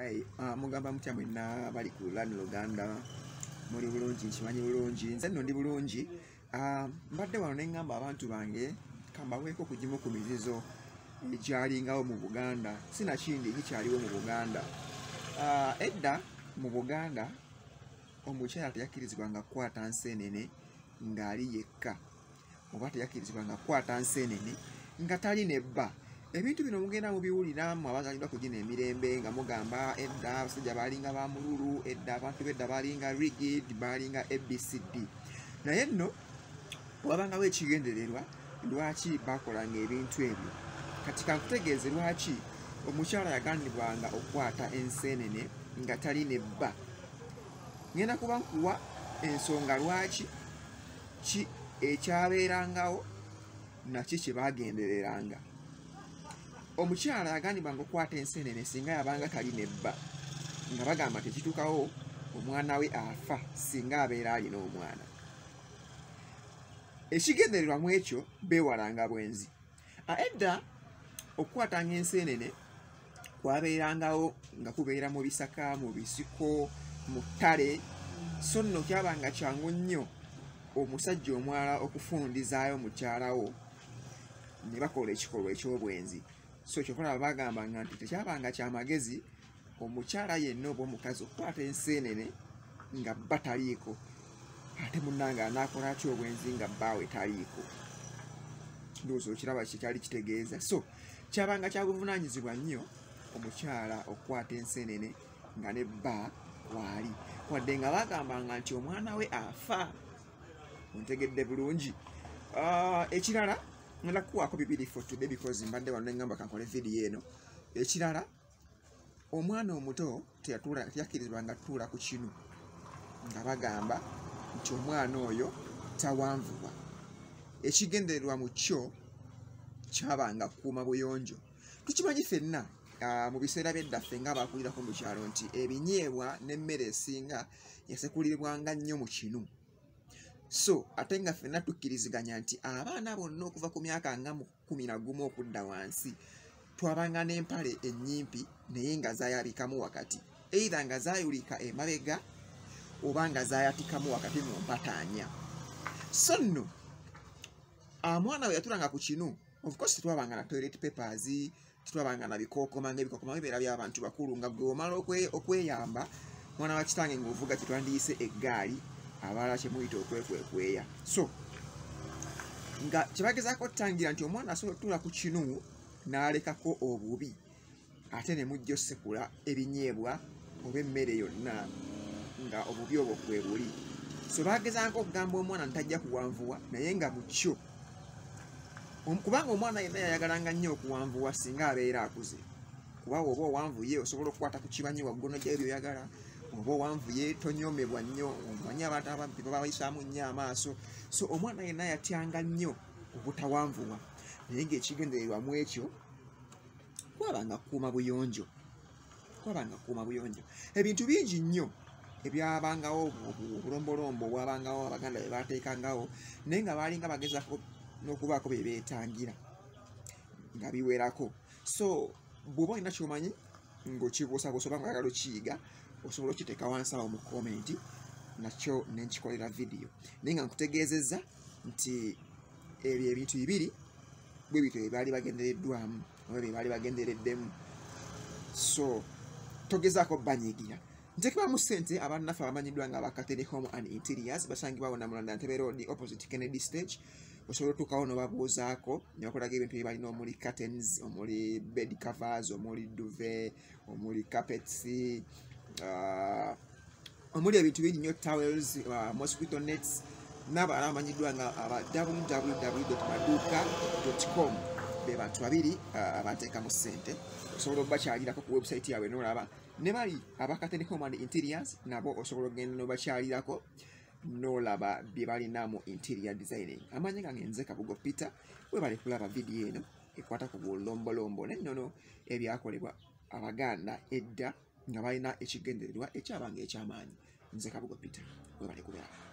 Hey, mugamba mutya mwenna bali ku Learn Luganda, muli bulungi, nkimanyi bulungi, nze nno ndi bulungi. Mbadde wano ne ŋŋamba abantu bange kambaweeko ku gimu ku mizizo egyalingawo mu Buganda, sinakindi gikyaliwo mu Buganda. Edda mu Buganda omukyala teyakkirizibwanga kukwata nseenene ng'ali yekka, oba teyakkirizibwanga kukwata nseenene nga tali ne bba. Ebintu bino mugenda mubiwulira mmwe abazaalibwa ku gino emirembe nga mugamba edda abasajja baalinga ba mululu, edda abantu b'edda baalinga rigid, baalinga ABCD. Naye nno wabangawo ekigendererwa lwaki baakolanga ebintu ebyo. Kati kankutegeeze lwaki omukyala yagambibwanga okukwata enseenene nga tali ne bba. Ngenda kuba nkuwa ensonga lwaki ki ekyabeerangawo naki kye baagendereranga. Omukyala yagambibwanga okukwata enseenene singa yabanga tali ne bba, nga bagamba tekituukawo omwana we afa singa abeera alina omwana. Ekigendererwa mu ekyo beewalanga bwenzi. Edda okukwatanga enseenene kwabeerangawo nga kubeera mu bisaka, mu bisiko, mu ttale, so nno kyabanga kyangu nnyo omusajja omulala okufundizaayo mukyalawo ne bakola ekikolwa eky'obwenzi. So ky'okola bagambanga nti tekyabanga kya magezi omukyala yenna oba omukazi okukwata enseenene nga bba taliiko, ate munnange anaakola atya obwenzi nga bbaawe taliiko? Ndowooza okiraba kye kyali kitegeeza. So kyabanga kya buvunaanyizibwa nnyo omukyala okukwata enseenene nga ne bba waali, wadde nga bagambanga nti omwana we afa. Ontegedde bulungi. Ekirala ngenda kukuwaako bibiri for today because mbadde wano ne ŋŋamba kankole vidiyo eno. Ekirala, omwana omuto teyakkirizibwanga kutuula ku kinu, nga bagamba nti omwana oyo tawanvuwa. Ekigendererwa mu kyo kyabanga kukuuma buyonjo. Tukimanyi ffenna mu biseera by'edda ffe ng'abakulirako mu kyalo nti ebinyeebwa n'emmere esinga yasekulirwanga nnyo mu kinu. So ate nga ffenna tukkiriziganya nti abaana bonna okuva ku myaka nga 11 okudda wansi twabanga n'empale ennyimpi naye nga zaayabikamu wakati, either nga zaayulika emabega oba nga zaayatikamu wakati mu mpataanya. So nno omwana we yatulanga ku kinu, of course tetwabanga na toilet papers, tetwabanga na bikookoma, ng'ebikookoma bibeera by'abantu bakulu, nga gwe omala okweyamba mwana wa kitange ng'ovuga kye twandiyise eggaali, abalala kye muyita okwekwekweya. So nga kye bagezaako okutangira nti omwana asobola okutuula ku kinu n'alekako obubi, ate ne mujja osekula ebinyeebwa oba emmere yonna nga obubi obwo kwe buli. So bagezaako okugamba omwana nti tajja kuwanvuwa, naye nga mu kyo kubanga omwana yenna yayagalanga nnyo okuwanvuwa singa abeera akuze, kuba oba owanvuye osobola okukwata ku kibanyi waggulu n'oggyayo by'oyagala, oba owanvuye tonyoomebwa nnyo, omanyi abantu abampi babayisaamu nnyo amaaso. So omwana yenna yatyanga nnyo obutawanvuwa, naye ng'ekigendererwa mu ekyo kwabanga kukuuma buyonjo, kwabanga kukuuma buyonjo. Ebintu bingi nnyo ebyabangawo, obulombolombo obwabangawo Abaganda bye baateekangawo, naye nga baalinga bagezaako n'okubaako bye beetangira nga biwerako. So bw'oba olina ky'omanyi ng'okibuusabuusa oba ng'oyagala okiyiga, osobola okiteeka wansi awo mu komenti, nakyo ne nkikolera vidiyo. Naye nga nkutegeezezza nti ebyo ebintu bibiri bwe bityo bye baali bagendereddwamu oba bye baali bagendereddemu. So togezaako banyiigira. Nteekebwamu ssente abannaffe abamanyiddwa nga aba Kateni Home and Interiors, basangibwa wonna mu London Entebbe Road opposite Kennedy Stage. Osobola otuukawo n'obabuuzaako ne bakulaga ebintu bye balina, omuli curtains, omuli bed covers, omuli duvet, omuli carpets, omuli ebintu bingi nnyo, towels, mosquito nets, n'abalala abamanyiddwa nga aba www.maduka.com. Be bantu babiri abateekamu ssente. Osobola okubakyalirako ku website yaabwe n'olaba. Ne bali aba Kateni Home and Interiors nabo osobola okugenda n'obakyalirako n'olaba bye balina mu interior designing. Amannya gange nze Kabugo Peter, webale kulaba vidiyo eno ekwata ku bulombolombo n'ennono ebyakolebwa Abaganda edda nga balina ekigendererwa ekyabanga eky'amaanyi. Nze Kabugo Peter, webale kubeera.